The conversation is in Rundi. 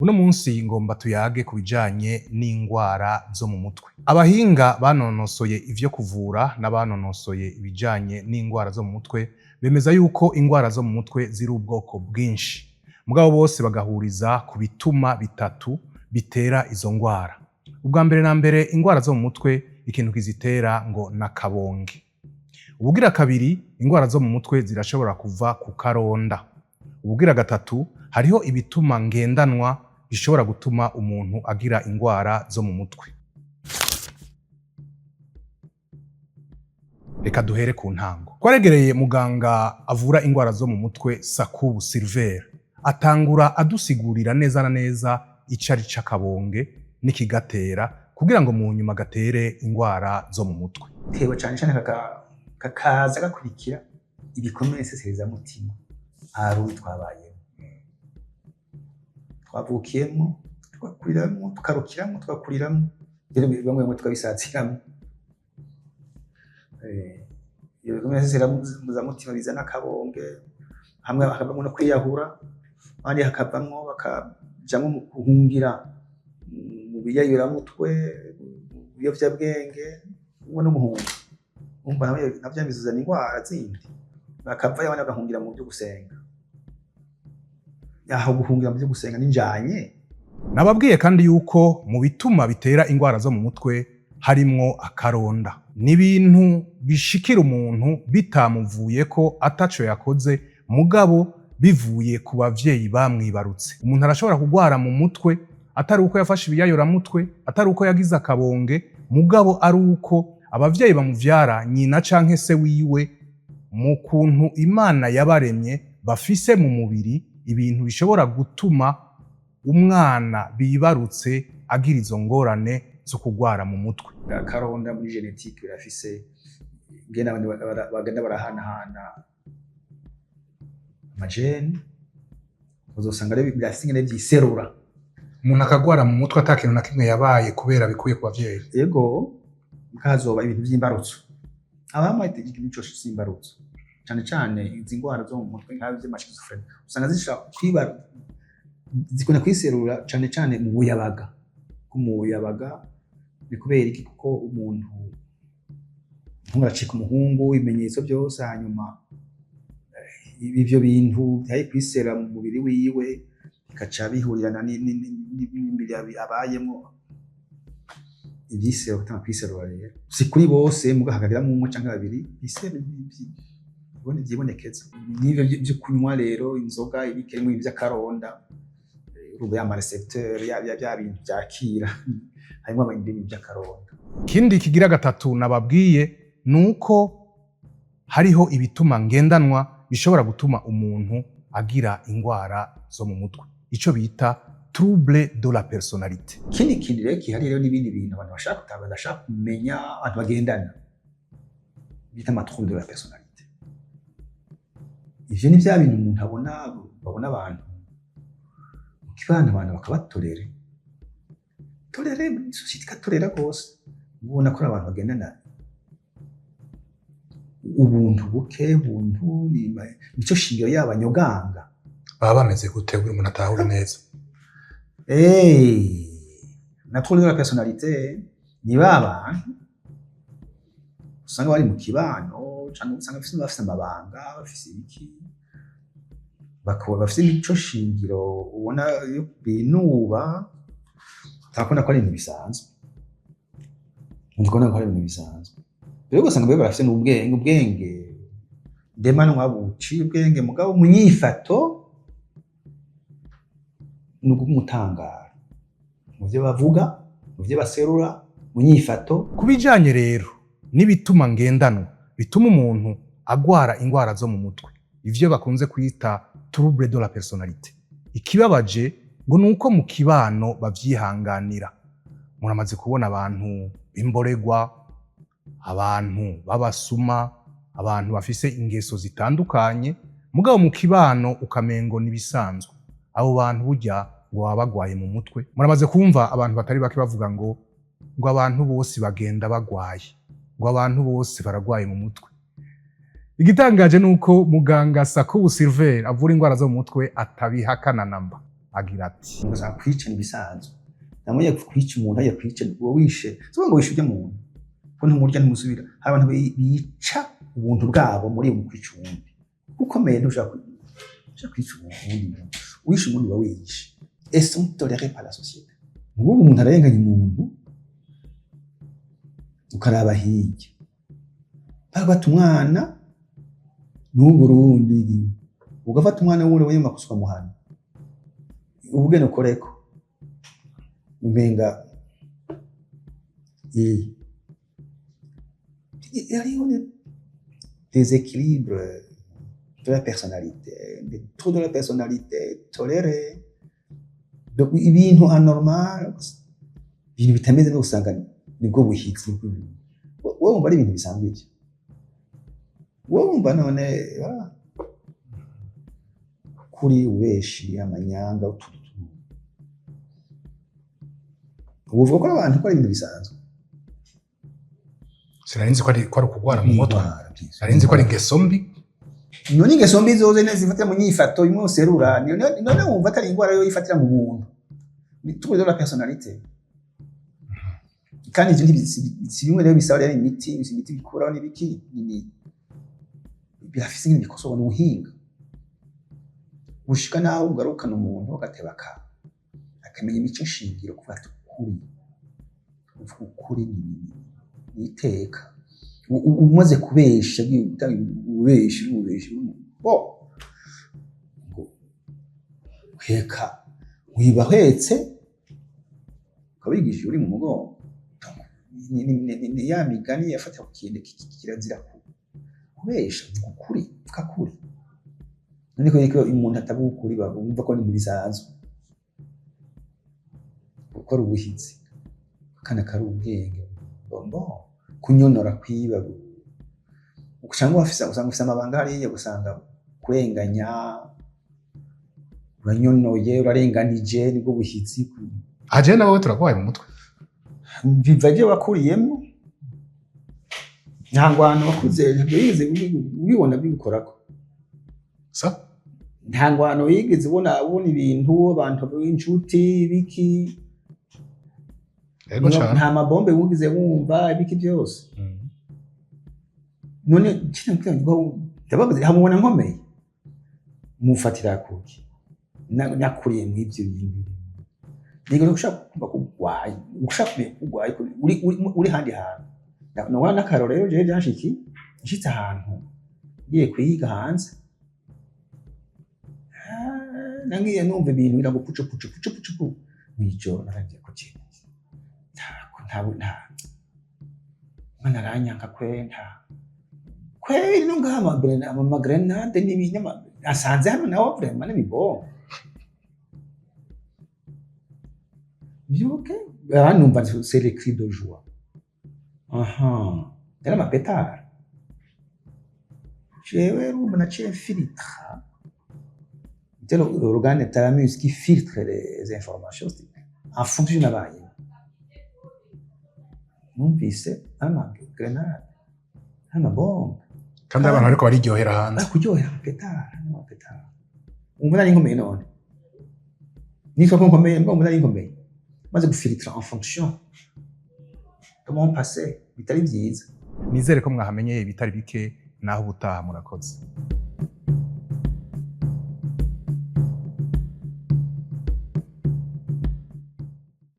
Uno munsi ngomba tuyage ku bijanye n'ingwara zo mu mutwe. Abahinga banonosoye ivyo kuvura n'abanonosoye ibijanye n'ingwara zo mu mutwe bemeza yuko ingwara zo mu mutwe ziri ubwoko bwinshi. Mugabo bose bagahuriza ku bituma bitatu bitera izo ngwara. Ubwa mbere na mbere, ingwara zo mu mutwe ikintu kizitera ngo n'akabonge. Ubugira kabiri, ingwara zo mu mutwe zirashobora kuva ku karonda. Ubugira gatatu, hariho ibituma ngendanwa bishobora gutuma umuntu agira ingwara zo mu mutwe. Reka duhere ku ntango. Twaregereye muganga avura ingwara zo mu mutwe, Sakubu Silver, atangura adusigurira neza na neza ico ari c'akabonge n'ikigatera kugira ngo mu nyuma gatere ingwara zo mu mutwe. Tewe cane cane kakaza gakurikira ibikomere nseserezamutima aharundi twabayemo, twavukiyemo, tugakuriramwo, tukarukiramwo, tugakuriramwo, rero bamwe bamwe tukabisaziramwo. Ibyo bikomere nseserezamutima bizana akabonge, hamwe hakavamwo no kwiyahura, abandi hakavamwo bakajamwo mu guhungira mu biyayuramutwe, mu biyovyabwenge, hamwe no guhunga. Urumva navyo bizana ingwara zindi, bakavayo abandi bagahungira mu vyo gusenga. Aho guhungira mu vyo gusenga ninjanye. Nababwiye kandi yuko mu bituma bitera ingwara zo mu mutwe harimwo akaronda. Ni ibintu bishikira umuntu bitamuvuyeko, ataco yakoze, mugabo bivuye ku bavyeyi bamwibarutse. Umuntu arashobora kugwara mu mutwe atari uko yafashe ibiyayuramutwe, atari uko yagize akabonge, mugabo ari uko abavyeyi bamuvyara, nyina canke se wiwe, mu kuntu Imana yabaremye, bafise mu mubiri ibintu bishobora gutuma umwana bibarutse agira izo ngorane zo kugwara mu mutwe. Akaronda muri génétique birafise ingene abantu bagenda barahanahana ama gènes, uzosanga rero birafise ingene vyiserura. Umuntu akagwara mu mutwe ata kintu na kimwe yabaye, kubera bikuye ku bavyeyi. Ego, kazoba ibintu vy'imbarutso, abama ikintu cose c'imbarutso, cane cane izi ngwara zo mu mutwe nka vy'ama schizophrénie, usanga zishobora kwiba, zikunda kwiserura cane cane mu buyabaga. Ko mu buyabaga ni kubera iki? Kuko umuntu umuhungu aracika umuhungu, ibimenyetso byose, hanyuma ivyo bintu byaye kwisera mu mubiri wiwe bikaca bihurirana n'imibiri abayemo, ivyisero gutanga kwiserura. Rero si kuri bose, muga hakagiramwo umwe canke babiri bisera vyibonekeza. N'ivyo vyo kunywa rero inzoga ibikemwe vy'akaronda, urumva ya ma récepteurs ya bya bintu vyakira harimwo ibintu vy'akaronda. Ikindi kigira gatatu nababwiye ni uko hariho ibituma ngendanwa bishobora gutuma umuntu agira ingwara zo mu mutwe, ico bita trouble de la personnalité. Ikindi kintu rero gihari rero n'ibindi bintu abantu bashaka badashaka kumenya, abantu bagendana bita ama trouble de la personnalité. Ivyo ni vya bintu umuntu abona, babona abantu mu kibano, abantu bakabatorere torere, société ikatorera rwose. Ubona ko ari abantu bagendana ubuntu buke, buntu nico shingiro yabo anyoganga. Baba bameze gute buri umuntu atahure neza? Na trouble de la personnalité ni ba bantu usanga bari mu kibano, canke usanga bafise amabanga, bafise ibiki, bakaba bafise imico shingiro ubona yo binuba, utakubona ko ari ibintu bisanzwe, ukabona ko ari ibintu bisanzwe. Rero ugasanga mbere barafise n'ubwenge, ubwenge ndemanwa buciye ubwenge, mugabo mu nyifato ni ugumutangara mu vyo bavuga, mu vyo baserura, mu nyifato. Ku bijanye rero n'ibituma ngendanwa bituma umuntu agwara ingwara zo mu mutwe, ivyo bakunze kwita trouble de la personnalité, ikibabaje ngo ni uko mu kibano bavyihanganira. Muramaze kubona abantu b'imboregwa, abantu b'abasuma, abantu bafise ingeso zitandukanye, mugabo mu kibano ukamengo nibisanzwe. Abo bantu burya ngo baba bagwaye mu mutwe. Muramaze kumva abantu batari bake bavuga ngo abantu bose bagenda bagwaye, ngo abantu bose baragwaye mu mutwe. Igitangaje ni uko muganga Sakubu Silver avura ingwara zo mu mutwe atabihakana namba. Agira ati: Ugasanga kwica ni ibisanzwe, namwe kwica umuntu agiye kwica uwo wishe, si ngo wishe ujya muntu ko ntumurya, ntumusubira. Hari abantu bica ubuntu bwabo muri mu kwica uwundi ukomeye. Ntushaka kwica uwundi muntu, wishe umuntu uba wiyishe, et sont tolérés par la société. Ngubu umuntu arenganya umuntu, ukaraba hirya bagata umwana n'uburundi, ugafata umwana wundi w'amakosa ukamuhana ubugene ukoreko umenga hariho déséquilibre de la personnalité, des troubles de la personnalité tolérés. Donc ibintu anormal, ibintu bitameze neza, usanga nibwo buhizi. Wowe wumva ari ibintu bisanzwe ivyo, wowe wumva none kuri ubeshi amanyanga utuntu tuntu, ubuvuga ko abantu ko ari ibintu bisanzwe. Sinari nzi ko ari ukugwara mu mutwe. Indwara, byinshi. Nari nzi ko ari ingeso mbi. None ingeso mbi zoze neza zifatira mu nyifato imwe userura, none wumva atari ingwara yo yifatira mu buntu? Ni trouble de la personnalité. Kandi ivyo si bimwe rero bisaba rero imiti, si imiti bikuraho n'ibiki, ni birafise ingene bikosorwa n'ubuhinga, gushika naho ugarukana umuntu agateba akamenya imico shingiro, kuvuga ati ukuri, kuvuga ukuri ni iteka. Umaze kubesha, ubeshi ubeshi bo ngo uheka wiba uhetse ukabigisha uri mu mugongo. Ni ya migani yafatira ku kintu kirazira kubesha, vuga ukuri, vuga kuri. None ko umuntu atavuga ukuri bumva ko ni ibintu bisanzwe, gukora ubuhizi akana kari ubwenge bombo kunyonora, kwiba, cyangwa usanga ufise amabanga hariya, usanga kurenganya, uranyonoye, urarenganije, nibwo buhizi. Aje nawe turagwaye mu mutwe. Biva ibyo wakuriyemo. Nta ngwano wakuze, ntabyo wigeze ubibona bigukorako. Sa? Nta ngwano wigeze ubona ibintu, abantu b'inshuti biki. Yego cane. Nta mabombe wigeze wumva, ibiki byose. None kino ndababaza, hamubona nkomeye mufatira kuki? Nakuriye mu ivyo bintu. Nigo ushaka kumva ko urwaye, ushaka kumenya ko urwaye, ko uri handi hantu. Nobona n'akaro rero jewe byanshiki nshitse ahantu ngiye kwiga hanze. Nangiye numva ibintu birago pucu pucu pucu pucu pucu mw'ijoro. Naragiye ko kintu nta Imana aranyanka kwe, nta kweri no ngaha amagrenade n'ibinyama asanze hano naho vraiment n'ibibombe byuke. Numva c'est les cris de joie, aha yari amapetari. Jewe urumva naciye filtra. C'est l'organe thalamus qui filtre les informations en fonction nabayemo. Numvise amagrenade, amabombe. Kandi abantu bariko bariryohera hanze. Bari kuryohera, amapetari, amapetari. Umva nari nkomeye, none nitwa ko nkomeye, mbwa nari nkomeye maze gufiltra en fonction de mon passé bitari byiza. Nizere ko mwahamenyeye ibitari bike. Naho ubutaha, murakoze.